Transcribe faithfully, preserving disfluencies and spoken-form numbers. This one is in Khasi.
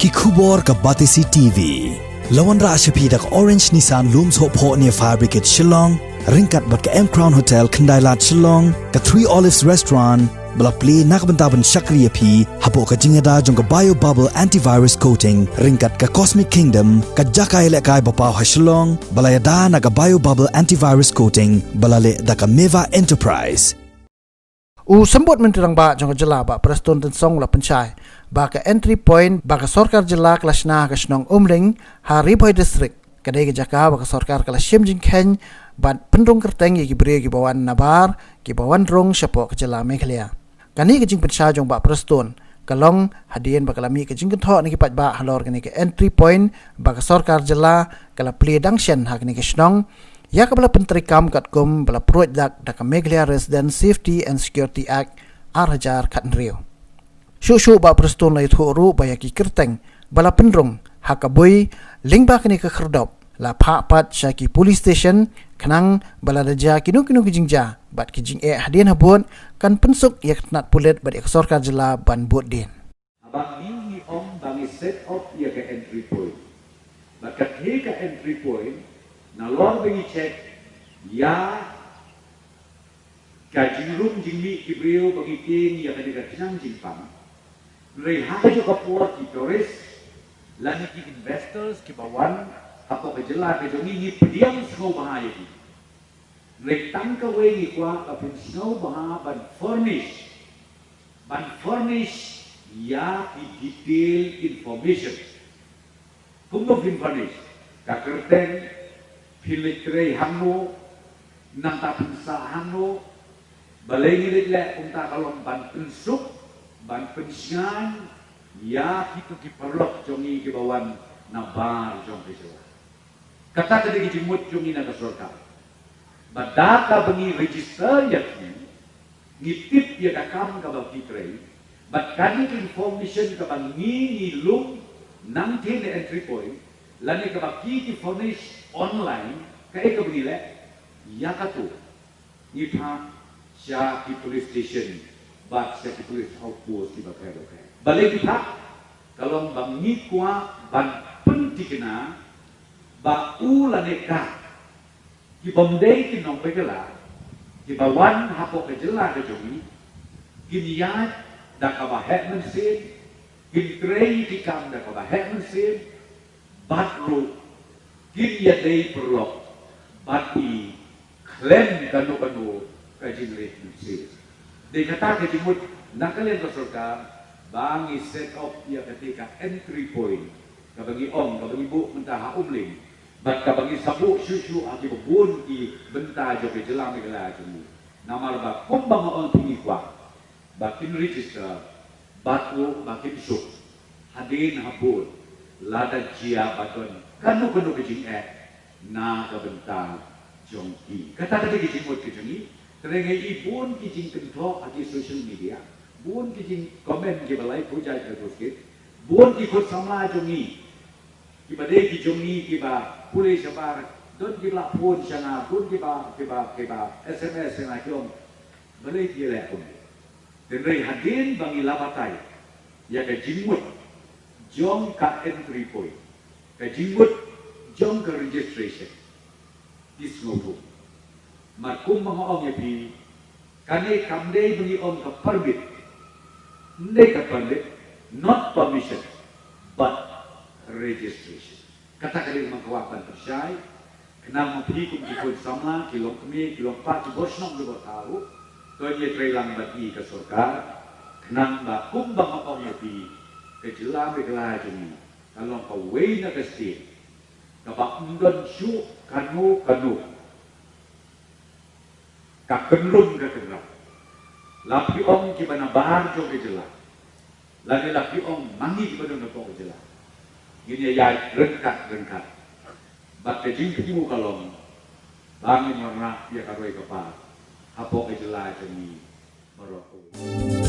Ki khubor ka Batesi T V. La wanrah sha phi da ka Orange Nissan Lum Sohphoh near Fire Brigade Shillong, ryngkat bad ka M Crown Hotel Khyndailad Shillong, ka Three Olives Restaurant, ba la plie na ka bynta ban shakri ïa phi hapoh ka jingïada jong ka Bio Bubble Antivirus Coating, ryngkat ka Cosmic Kingdom, ka jaka ïalehkai ba paw ha Shillong, ba la ïada na ka Bio Bubble Antivirus Coating, ba la leh da ka Meva Enterprise. U Symbud Myntri Rangbah jong ka jylla Bah Prestone Tynsong u la pynshai ba ka entry point ba ka sorkar jylla ka la shna ha ka shnong Umling ha Ri Bhoi District ka dei ka jaka ba ka sorkar ka la shim jingkheiñ ban pynrung kyrteng ïa ki briew kiba wan nabar, kiba wan rung shapoh ka jylla Meghalaya. Kane ka jingpynshai jong Bah Prestone ka long hadien ba ka la mih ka jingkynthoh na ki paidbah halor kane ka entry point ba ka sorkar jylla ka la plie dang shen ha kane ka shnong, ïa kaba la pyntreikam katkum ba la pruid dak da ka Meghalaya Resident Safety and Security Act ar hajar khathynriew. Shuh shuh Bah Prestone u la ïathuh ruh ba ïa ki kyrteng ba la pynrung ha ka bui lyngba kane ka khyrdop la phah pat sha ki police station, khnang ba lada jia kino kino ki jingjia bad ki jingeh hadien habud, kan pynsuk ïa ka tnat pulit bad ïa ka sorkar jylla ban bud dien. Haba ngi, ngi ong ba ngi set up ïa ka entry point, bad katei ka entry point, nalor ba ngi check ïa ka jingrung jingmih ki briew ba ngi tieng ïa kane ka tnat jingpang. Hynrei ha kajuh ka por ki tourist lane ki investors kiba wan hapoh ka jylla ka jong ngi, ngi pdiang sngewbha ïa ki. Hynrei tang kawei ngi kwah, ka pynsngewbha ban furnish, ban furnish ïa ki detail information. Kumno phin furnish? Ka kyrteng, phi leit trei hangno, nangta phin sah hangno. Balei ngi leit leh kumta? Ka long ban pynsuk, ban pynshngaiñ ïa kito ki paralok jong ngi kiba wan nabar jong ka jylla. Kata ka dei ka jingmut jong ngi na ka sorkar. Bad da kaba ngi register ïa ki, ngi tip ïa ka kam kaba ki trei, bad kane ka information kaba ngi, ngi lum nangtei na entry point, lane kaba ki, ki furnish online, kaei kaba ngi leh? Ïa kato ngi phah sha ki police station bad sha ki police outpost kiba pher bapher. Balei ngi phah? Ka long ba ngi kwah ban pynthikna ba u lane ka, kibym dei ki nongpynkylla, kiba wan hapoh ka jylla ka jong ngi, kin ïaid da kaba heh mynsiem, kin trei ki kam da kaba heh mynsiem, bad ruh kin ïadei paralok bad i khlem kano kano ka jingrit mynsiem. Dei kata ka jingmut na ka liang ka sorkar ba ngi set up ïa katei ka entry point, kaba ngi ong, kaba ngi buh mynta ha Umling, bad kaba ngi sa buh shuh shuh ha kiba bun ki bynta jong ka jylla Meghalaya jong ngi. Namar ba kumba nga ong, ngi kwah ba kin register bad ruh ba kin suk hadien habud lada jia ba don kano kano ka jingeh na ka bynta jong ki. Kata ka dei ka jingmut ka jong ngi. Te nga i bun ki jingkynthoh ha ki social media, bun ki jingcomment kiba laiphew jait laiphew skit, bun ki khun samla jong ngi kiba dei ki jong ngi kiba pule shabar, don kiba la phone sha nga, don kiba, kiba, kiba S M S sha nga, ki ong, balei phi leh kumne? Hynrei hadien ba ngi la batai ïa ka jingmut jong ka entry point, ka jingmut jong ka registration, phi sngewthuh. Mar kumba nga ong ïa phi, kane kam dei ba ngi ong ka permit. Ym dei ka permit, not permission, but registration. Kata ka dei kaba nga kwah ban pynshai, khnang ma phi kum ki khun samla, ki longkmie, ki longkpa, ki bor shnong, ki bor thaw ruh, to ïatreilang bad ngi ka sorkar, khnang ba kumba nga ong ïa phi, ka jylla Meghalaya jong ngi ka long kawei na ka state kaba ym don shuh kano kano ka kynrum ka kynrap. La phi ong kiba nabar jong ka jylla, lane la phi ong ma ngi kiba don hapoh ka jylla, ngin ïa ïaid ryngkat ryngkat. Bad ka jingthmu ka long ba ngin wanrah ïa ka roi ka par hapoh ka jylla jong ngi baroh kawei.